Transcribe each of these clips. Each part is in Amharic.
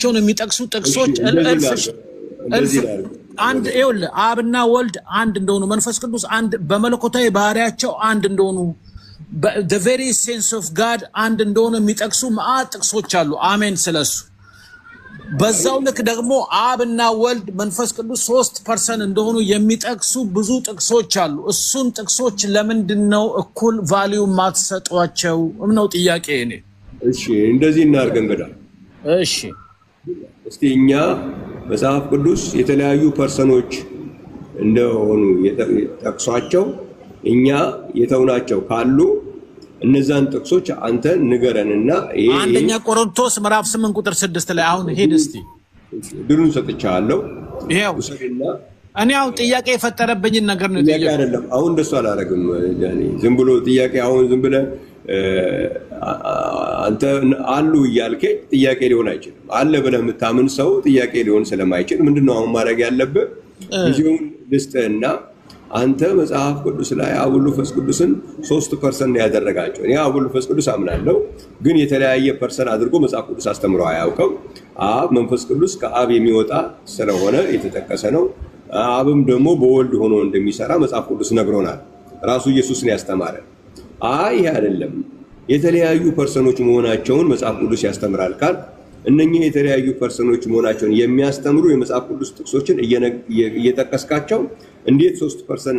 መሆናቸውን የሚጠቅሱ እሺ ጥቅሶች እንደዚህ እልፍ ላድርግ፣ እልፍ እንደዚህ ላድርግ አንድ ይኸውልህ፣ አብና ወልድ አንድ እንደሆኑ፣ መንፈስ ቅዱስ አንድ በመለኮታዊ ባህሪያቸው አንድ እንደሆኑ፣ very essence of God አንድ እንደሆኑ የሚጠቅሱ መዓት ጥቅሶች አሉ። አሜን ስለሱ። በዛው ልክ ደግሞ አብና ወልድ መንፈስ ቅዱስ ሶስት person እንደሆኑ የሚጠቅሱ ብዙ ጥቅሶች አሉ። እሱን ጥቅሶች ለምንድን ነው እኩል value ማትሰጧቸው ነው ጥያቄ እኔ። እሺ እንደዚህ እናድርግ እንግዳ። እሺ። እስቲ እኛ መጽሐፍ ቅዱስ የተለያዩ person ኦች እንደሆኑ ጠቅሷቸው እኛ የተውናቸው ካሉ እነዛን ጥቅሶች አንተ ንገረንና ይሄ አንደኛ ቆሮንቶስ ምዕራፍ 8 ቁጥር 6 ላይ አሁን ሂድ እስቲ። ድሉን ሰጥቻለሁ። ይኸው። ውሰድና እኔ አሁን ጥያቄ የፈጠረብኝን ነገር ነው ጥያቄ የጠየኩት። አይደለም። አሁን እንደሱ አላደርግም። ጃኒ፣ ዝም ብሎ ጥያቄ አሁን ዝም ብለህ አንተ አሉ እያልከኝ ጥያቄ ሊሆን አይችልም። አለ ብለህ የምታምን ሰው ጥያቄ ሊሆን ስለማይችል ምንድነው አሁን ማድረግ ያለብህ? ጊዜውን ልስጥህና አንተ መጽሐፍ ቅዱስ ላይ አብ ወልድ መንፈስ ቅዱስን ሶስት person ነው ያደረጋቸው። እኔ አብ ወልድ መንፈስ ቅዱስ አምናለሁ፣ ግን የተለያየ person አድርጎ መጽሐፍ ቅዱስ አስተምሮ አያውቅም። አብ መንፈስ ቅዱስ ከአብ የሚወጣ ስለሆነ የተጠቀሰ ነው። አብም ደግሞ በወልድ ሆኖ እንደሚሰራ መጽሐፍ ቅዱስ ነግሮናል። ራሱ ኢየሱስን ያስተማረ። አይ ይሄ አይደለም፣ የተለያዩ person ኦች መሆናቸውን መጽሐፍ ቅዱስ ያስተምራል ካል እነኚህ የተለያዩ person ኦች መሆናቸውን የሚያስተምሩ የመጽሐፍ ቅዱስ ጥቅሶችን እየጠቀስካቸው እንዴት ሶስት person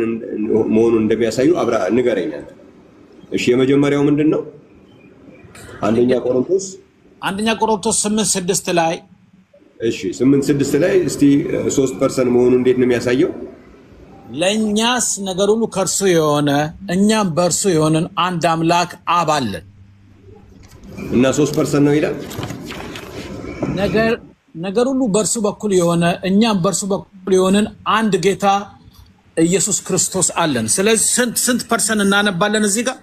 መሆኑን እንደሚያሳዩ አብራ ንገረኝ አንተ። እሺ የመጀመሪያው ምንድን ነው? አንደኛ ቆሮንቶስ። አንደኛ ቆሮንቶስ 8:6 ላይ። እሺ፣ 8:6 ላይ እስቲ ሶስት person መሆኑን እንዴት ነው የሚያሳየው? ለእኛስ ነገር ሁሉ ከእርሱ የሆነ፣ እኛም በእርሱ የሆንን አንድ አምላክ አብ አለን። እና ሶስት person ነው ይላል። ነገር ሁሉ በእርሱ በኩል የሆነ፣ እኛም በእርሱ በኩል የሆንን አንድ ጌታ ኢየሱስ ክርስቶስ አለን። ስለዚህ ስንት ስንት person እናነባለን? እዚህ ጋር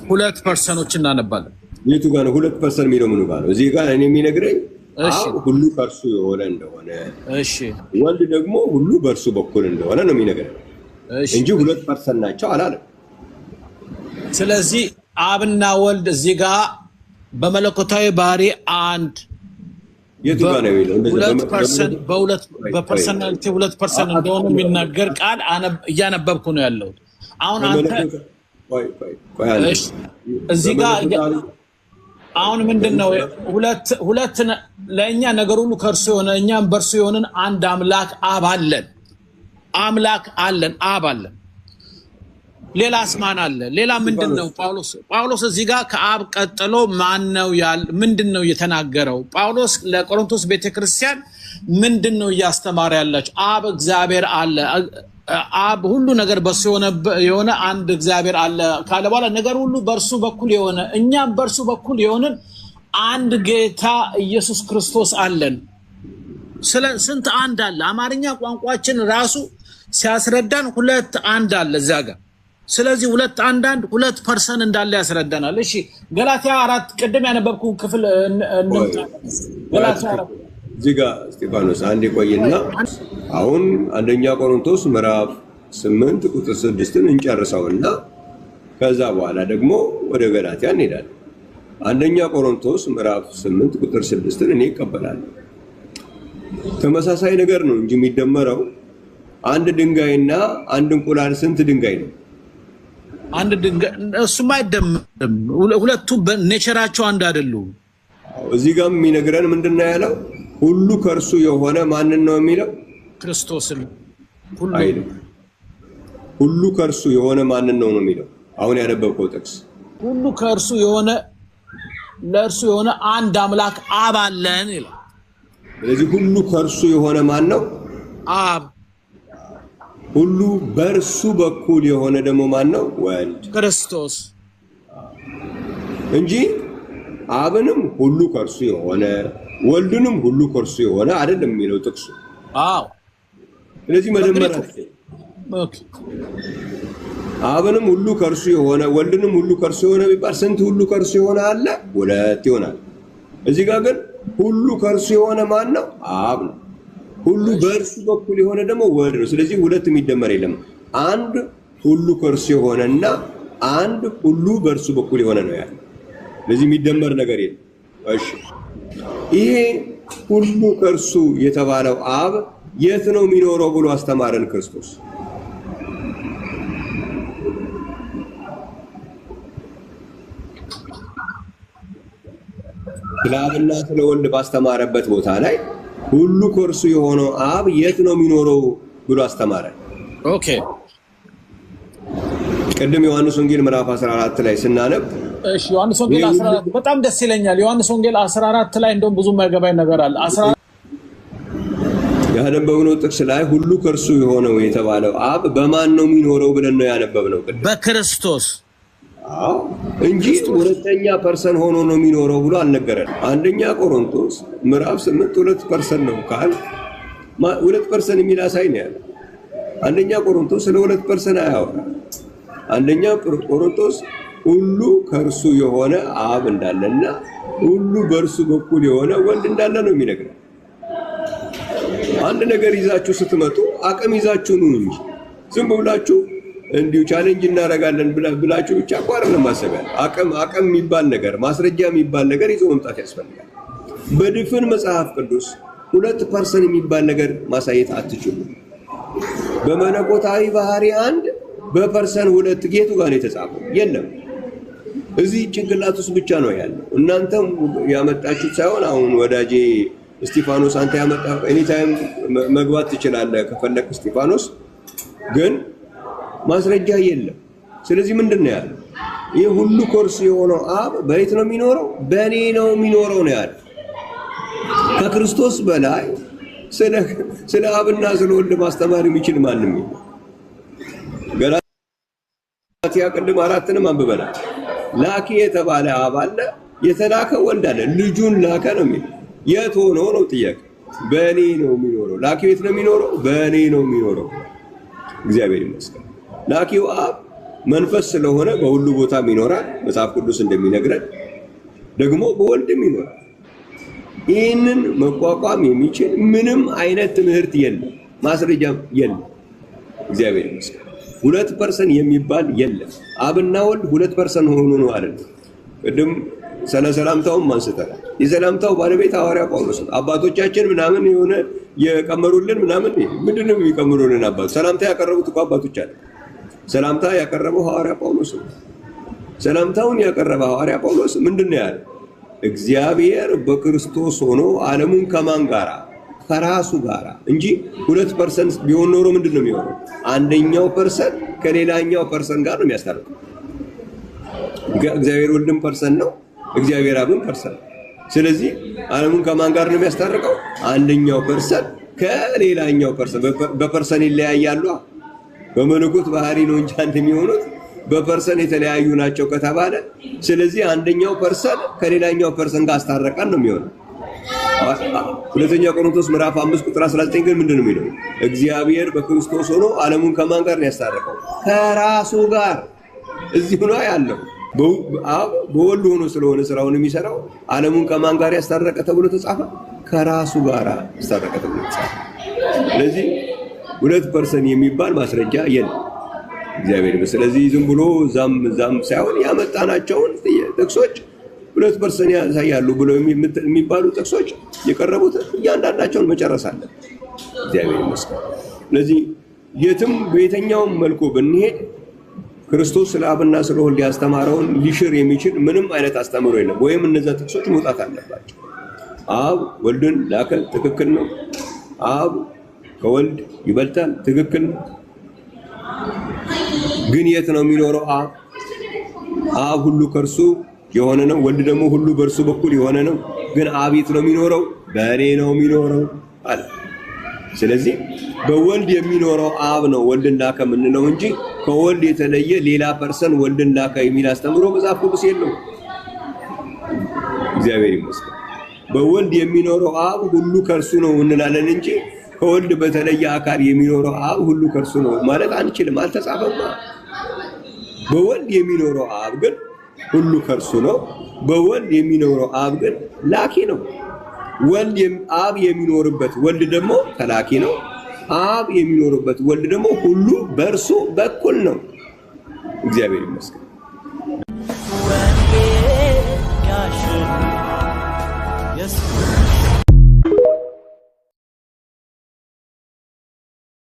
ሁለት person ኦች እናነባለን። የቱ ጋር ነው ሁለት person የሚለው? ምኑ ጋር ነው? እዚህ ጋር እኔ የሚነግረኝ አብ ሁሉ ከእርሱ የሆነ እንደሆነ፣ ወልድ ደግሞ ሁሉ በእርሱ በኩል እንደሆነ ነው የሚነግረኝ እንጂ ሁለት person ናቸው አላለም። ስለዚህ አብና ወልድ እዚህ ጋር በመለኮታዊ ባህሪ አንድ የቱ ጋር ነው የሚለው? እንደዛ ሁለት person በሁለት በ personality ሁለት person እንደሆኑ የሚናገር ቃል እያነበብኩ ነው ያለሁት። አሁን አንተ በመለኮት ቆይ ቆይ ቆይ አንዴ። እሺ፣ እዚህ ጋር በመለኮታዊ አሁን ምንድን ነው ሁለት ሁለት ለእኛ ነገር ሁሉ ከእርሱ የሆነ፣ እኛም በእርሱ የሆንን አንድ አምላክ አብ አለን። አምላክ አለን፣ አብ አለን። ሌላስ ማን አለ? ሌላ ምንድን ነው? ጳውሎስ እዚህ ጋር ከአብ ቀጥሎ ማን ነው ያል ምንድን ነው የተናገረው? ጳውሎስ ለቆሮንቶስ ቤተክርስቲያን ምንድን ነው እያስተማረ ያላቸው? አብ እግዚአብሔር አለ፣ አብ ሁሉ ነገር በእርሱ የሆነ አንድ እግዚአብሔር አለ ካለ በኋላ ነገር ሁሉ በእርሱ በኩል የሆነ፣ እኛም በእርሱ በኩል የሆንን አንድ ጌታ ኢየሱስ ክርስቶስ አለን። ስለ ስንት አንድ አለ? አማርኛ ቋንቋችን ራሱ ሲያስረዳን ሁለት አንድ አለ እዚያ ጋር። ስለዚህ ሁለት አንድ አንድ ሁለት person እንዳለ ያስረዳናል። እሺ፣ ገላትያ 4 ቅድም ያነበብኩ ክፍል እንምጣ። ገላትያ 4። እዚህ ጋር እስጢፋኖስ አንዴ ቆይና አሁን አንደኛ ቆሮንቶስ ምዕራፍ 8 ቁጥር 6ን እንጨርሰውና ከዛ በኋላ ደግሞ ወደ ገላትያ እንሄዳለን። አንደኛ ቆሮንቶስ ምዕራፍ 8 ቁጥር 6ን እኔ እቀበላለሁ። ተመሳሳይ ነገር ነው እንጂ የሚደመረው አንድ ድንጋይና አንድ እንቁላል ስንት ድንጋይ ነው? አንድ ድንጋይ፣ እሱማ አይደመርም። ሁለቱ በ nature ኣቸው አንድ አይደሉም። አዎ፣ እዚህ ጋር የሚነግረን ምንድን ነው ያለው? ሁሉ ከእርሱ የሆነ ማንን ነው የሚለው? ክርስቶስን ሁሉ አይልም። ሁሉ ከእርሱ የሆነ ማንን ነው ነው የሚለው አሁን ያነበብከው ጥቅስ። ሁሉ ከእርሱ የሆነ፣ ለእርሱ የሆነ አንድ አምላክ አብ አለን ይላል። ስለዚህ ሁሉ ከእርሱ የሆነ ማን ነው? አብ። ሁሉ በእርሱ በኩል የሆነ ደግሞ ማን ነው? ወልድ። ክርስቶስ። እንጂ አብንም ሁሉ ከእርሱ የሆነ፣ ወልድንም ሁሉ ከእርሱ የሆነ አይደለም የሚለው ጥቅሱ። ስለዚህ መደመር በግሪኩ አትችልም። አብንም ሁሉ ከእርሱ የሆነ፣ ወልድንም ሁሉ ከእርሱ የሆነ ቢባል ስንት ሁሉ ከእርሱ የሆነ አለ? ሁለት ይሆናል። እዚህ ጋር ግን ሁሉ ከእርሱ የሆነ ማን ነው? አብ ነው። ሁሉ በእርሱ በኩል የሆነ ደግሞ ወልድ ነው። ስለዚህ ሁለት የሚደመር የለም። አንድ ሁሉ ከእርሱ የሆነና አንድ ሁሉ በእርሱ በኩል የሆነ ነው ያለው። ስለዚህ የሚደመር ነገር የለም። እሺ፣ ይሄ ሁሉ ከእርሱ የተባለው አብ የት ነው የሚኖረው ብሎ አስተማረን ክርስቶስ። ስለ አብና ስለ ወልድ ባስተማረበት ቦታ ላይ ሁሉ ከእርሱ የሆነው አብ የት ነው የሚኖረው ብሎ አስተማረን። Okay ቅድም ዮሐንስ ወንጌል ምዕራፍ 14 ላይ ስናነብ እሺ፣ ዮሐንስ ወንጌል 14 በጣም ደስ ይለኛል። ዮሐንስ ወንጌል 14 ላይ እንደውም ብዙ የማይገባኝ ነገር አለ። 14 ያነበብነው ጥቅስ ላይ ሁሉ ከእርሱ የሆነው የተባለው አብ በማን ነው የሚኖረው ብለን ነው ያነበብነው ቅድም። በክርስቶስ አዎ እንጂ ሁለተኛ person ሆኖ ነው የሚኖረው ብሎ አልነገረን። አንደኛ ቆሮንቶስ ምዕራፍ 8 ሁለት person ነው ካል ሁለት person የሚል አሳይ ነው ያለው። አንደኛ ቆሮንቶስ ስለ ሁለት person አያወራም። አንደኛ ቆሮንቶስ ሁሉ ከእርሱ የሆነ አብ እንዳለና ሁሉ በእርሱ በኩል የሆነ ወልድ እንዳለ ነው የሚነግረን። አንድ ነገር ይዛችሁ ስትመጡ አቅም ይዛችሁ ነው እንጂ ዝም ብላችሁ እንዲሁ challenge እናደርጋለን ብላችሁ ብቻ እኮ አይደለም ማሰብ ያለ። አቅም የሚባል ነገር ማስረጃ የሚባል ነገር ይዞ መምጣት ያስፈልጋል። በድፍን መጽሐፍ ቅዱስ ሁለት person የሚባል ነገር ማሳየት አትችሉም። በመለኮታዊ ባህሪ አንድ፣ በ person ሁለት ጌቱ ጋር ነው የተጻፈው? የለም። እዚህ ጭንቅላት ውስጥ ብቻ ነው ያለው። እናንተም ያመጣችሁት ሳይሆን አሁን ወዳጄ እስጢፋኖስ አንተ ያመጣ anytime መግባት ትችላለህ ከፈለክ እስጢፋኖስ፣ ግን ማስረጃ የለም። ስለዚህ ምንድን ነው ያለው? ይህ ሁሉ ከእርሱ የሆነው አብ በየት ነው የሚኖረው? በእኔ ነው የሚኖረው ነው ያለው። ከክርስቶስ በላይ ስለ አብና ስለ ወልድ ማስተማር የሚችል ማንም የለም። ገላትያ ቅድም 4ንም አንብበናል። ላኪ የተባለ አብ አለ፣ የተላከ ወልድ አለ። ልጁን ላከ ነው የሚለው። የት ሆኖ ነው ጥያቄ? በእኔ ነው የሚኖረው። ላኪው የት ነው የሚኖረው? በእኔ ነው የሚኖረው። እግዚአብሔር ይመስገን። ላኪው አብ መንፈስ ስለሆነ በሁሉ ቦታም ይኖራል፣ መጽሐፍ ቅዱስ እንደሚነግረን ደግሞ በወልድም ይኖራል። ይህንን መቋቋም የሚችል ምንም አይነት ትምህርት የለም፣ ማስረጃም የለም። እግዚአብሔር ይመስገን። ሁለት person የሚባል የለም። አብና ወልድ ሁለት person ሆኖ ነው አይደለም። ቅድም ስለ ሰላምታውም አንስተናል። የሰላምታው ባለቤት ሐዋርያ ጳውሎስ ነው። አባቶቻችን ምናምን የሆነ የቀመሩልን ምናምን ምንድነው የሚቀምሩልን? አባቶች ሰላምታ ያቀረቡት እኮ አባቶች አለ። ሰላምታ ያቀረበው ሐዋርያ ጳውሎስ ነው። ሰላምታውን ያቀረበ ሐዋርያ ጳውሎስ ምንድነው ያለው? እግዚአብሔር በክርስቶስ ሆኖ ዓለሙን ከማን ጋራ? ከራሱ ጋራ እንጂ ሁለት person ቢሆን ኖሮ ምንድነው የሚሆነው? አንደኛው person ከሌላኛው person ጋር ነው የሚያስታርቀው። እግዚአብሔር ወልድም person ነው፣ እግዚአብሔር አብም person ነው። ስለዚህ ዓለሙን ከማን ጋር ነው የሚያስታርቀው? አንደኛው person ከሌላኛው person። በ person ይለያያሉ። በመለኮት ባህሪ ነው እንጂ አንድ የሚሆኑት በ person የተለያዩ ናቸው ከተባለ፣ ስለዚህ አንደኛው person ከሌላኛው person ጋር አስታረቀን ነው የሚሆነው። ሁለተኛ ቆሮንቶስ ምዕራፍ 5 ቁጥር 19 ግን ምንድን ነው የሚለው? እግዚአብሔር በክርስቶስ ሆኖ ዓለሙን ከማን ጋር ነው ያስታረቀው? ከራሱ ጋር። እዚሁ ነው ያለው። አብ በወልድ ሆኖ ስለሆነ ስራውን የሚሰራው ዓለሙን ከማን ጋር ያስታረቀ ተብሎ ተጻፈ? ከራሱ ጋር ያስታረቀ ተብሎ ተጻፈ። ስለዚህ ሁለት person የሚባል ማስረጃ የለም። እግዚአብሔር ስለዚህ ዝም ብሎ ዛም ዛም ሳይሆን ያመጣናቸውን ጥቅሶች ሁለት person ያሳያሉ ብለው የሚባሉ ጥቅሶች የቀረቡት እያንዳንዳቸውን መጨረስ አለ። እግዚአብሔር ይመስገን። ስለዚህ የትም በየትኛውም መልኩ ብንሄድ ክርስቶስ ስለ አብና ስለ ወልድ ያስተማረውን ሊሽር የሚችል ምንም አይነት አስተምሮ የለም። ወይም እነዛ ጥቅሶች መውጣት አለባቸው። አብ ወልድን ላከ፣ ትክክል ነው። አብ ከወልድ ይበልጣል፣ ትክክል ነው። ግን የት ነው የሚኖረው አብ? አብ ሁሉ ከእርሱ የሆነ ነው። ወልድ ደግሞ ሁሉ በእርሱ በኩል የሆነ ነው። ግን አብ የት ነው የሚኖረው? በእኔ ነው የሚኖረው አለ። ስለዚህ በወልድ የሚኖረው አብ ነው ወልድን ላከ የምንለው እንጂ ከወልድ የተለየ ሌላ person ወልድን ላከ የሚል አስተምሮ መጽሐፍ ቅዱስ የለውም። እግዚአብሔር ይመስገን። በወልድ የሚኖረው አብ ሁሉ ከእርሱ ነው እንላለን እንጂ ከወልድ በተለየ አካል የሚኖረው አብ ሁሉ ከእርሱ ነው ማለት አንችልም። አልተጻፈማ። በወልድ የሚኖረው አብ ግን ሁሉ ከእርሱ ነው። በወልድ የሚኖረው አብ ግን ላኪ ነው። ወልድ አብ የሚኖርበት ወልድ ደግሞ ተላኪ ነው። አብ የሚኖርበት ወልድ ደግሞ ሁሉ በእርሱ በኩል ነው። እግዚአብሔር ይመስገን።